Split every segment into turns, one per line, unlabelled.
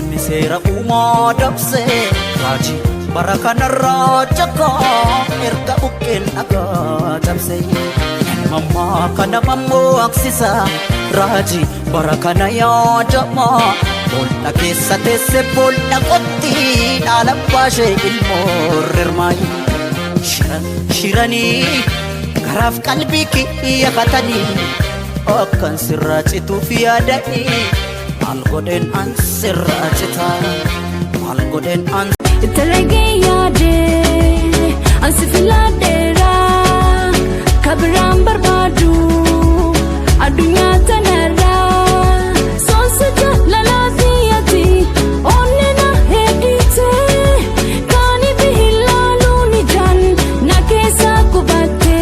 Namni seera uumaa dabsee raajii bara kanarraa jakkaa erga buqqeen dhagaa cabsee. Mammaa kana mammoo aksisa raajii bara kana yaadamaa bool'a keessa teesse bool'a qotti dhaala baashee ilmoo rirmaayi. Shiran shiranii garaaf qalbii kiyya katanii akkan sirraa cituuf yaadanii maal godheen an sirraa citaa maal godheen an.
Dalagee yaadee ansi filadheera kabiraan barbaadu addunyaa tanarra soonsa jaalalaati onnee na heddite kaani bihilaaluun ijaan na keessa qubatte.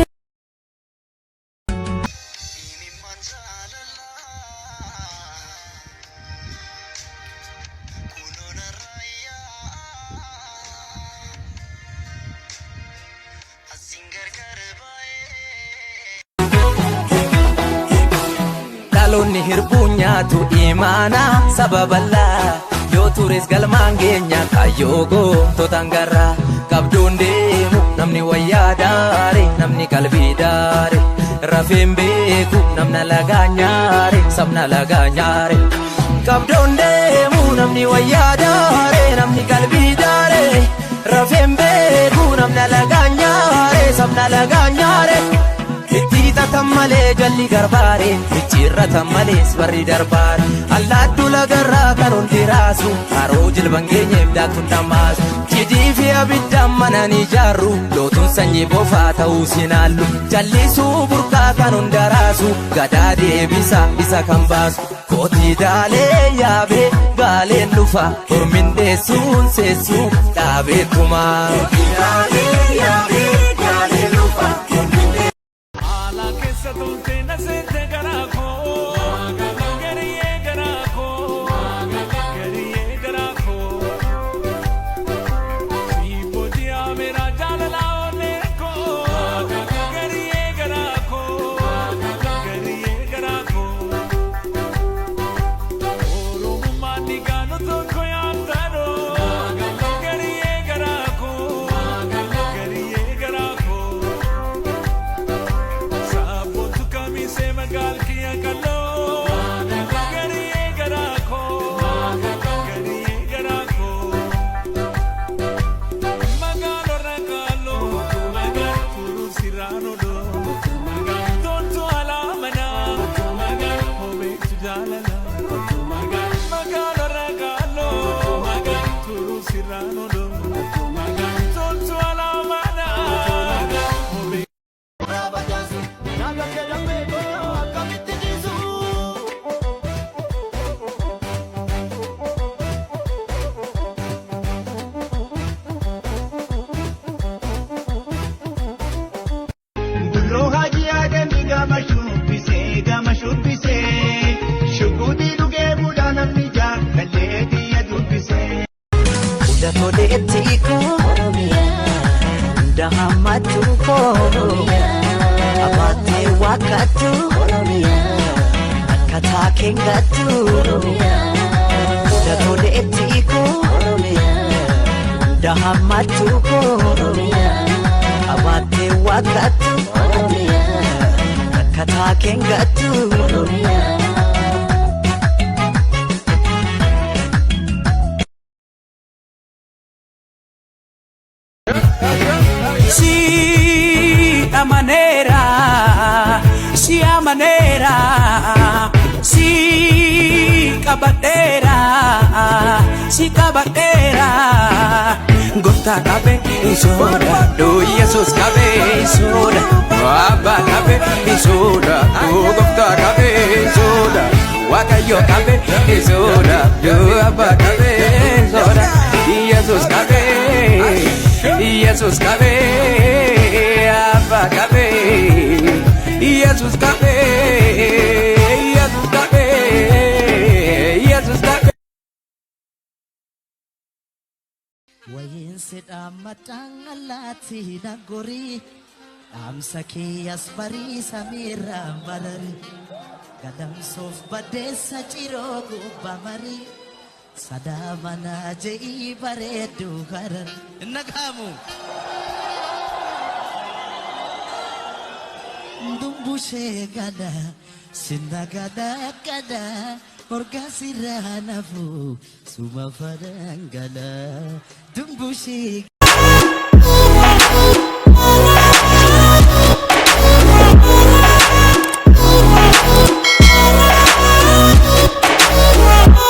Dhaloonni hirbuu nyaatu imaanaa saba bal'aa yoo tures galmaan geenya kaayyoo goototaan garraa qabduun deemu namni wayyaa daare namni qalbii daare rafeen beeku namna lagaa nyaare sabna lagaa nyaare qabduun deemu namni wayyaa daare namni qalbii daare rafeen beeku namna lagaa nyaare sabna lagaa nyaare. Itti hixatan malee jalli garbaare micciirratan malees barri darbaare allaattuu lagarraa kan hundi raasu haroo jilban geenyeef daaktuun dhammaasu cidii fi abiddaan mana ni ijaarru lootuun sanyii bofaa ta'uu sinaallu jallisuu burqaa kan hunda raasu gadaa deebisa isa kan baasu kootii daalee yaabee gaaleen dhufa hormin deessuun seessuu dhaabeetumaa.
Haala keessa toltee na seente garaa koo gariyee garaa koo gariyee garaa koo siiboo ji'a meera jaalala onnee koo gariyee garaa koo gariyee garaa koo oromummaan dhiigaan tokko yaadadoo gariyee garaa koo gariyee garaa koo. Saaphotu kamisee magaal kiyya kaloo gariyee garaa koo gariyee garaa koo magaalorra kaaloo turuu sirraanodoo toltu alaa manaa hobeetu jaalala magaalorra kaaloo turuu sirraanodoo toltu alaa manaa hobeetu.
Dulloo hajii aadamii gama shubbisee gama shubbisee shukutii dhugee bulaa namni jaalallee xiyya dubbisee.
Hunda toleetti koo hunda hammatu koo abaatee waaqattu akka taakeen gattu. Hunda toleetti koo hunda hammatu koo abaatee waaqattu akka taakeen gattu.
Si amaneera, si amaneera, si qabadheera, si qabadheera. Gooftaa qabe sodaadhu, Yesuus qabe sodaadhu, Abbaa qabe sodaadhu, Gooftaa qabe sodaadhu, Waaqayyo qabe sodaadhu, Abbaa qabe sodaadhu, Yesuus qabe. Yesus qabe, Abbaa qabe, Yesus qabe, Yesus qabe, Yesus qabe.
Wayiinsi dhaammadhaan allaatti nagorii dhaamsa kiyyas barii samiirraan barari gadamsuuf baddeessa ciroo gubbaa marii. Salaama naa je'ii bareedduu harar. Nagaamu. Dumbushee gala sinna gala gala morgaa sirraa nafu suma fadangala dumbushee.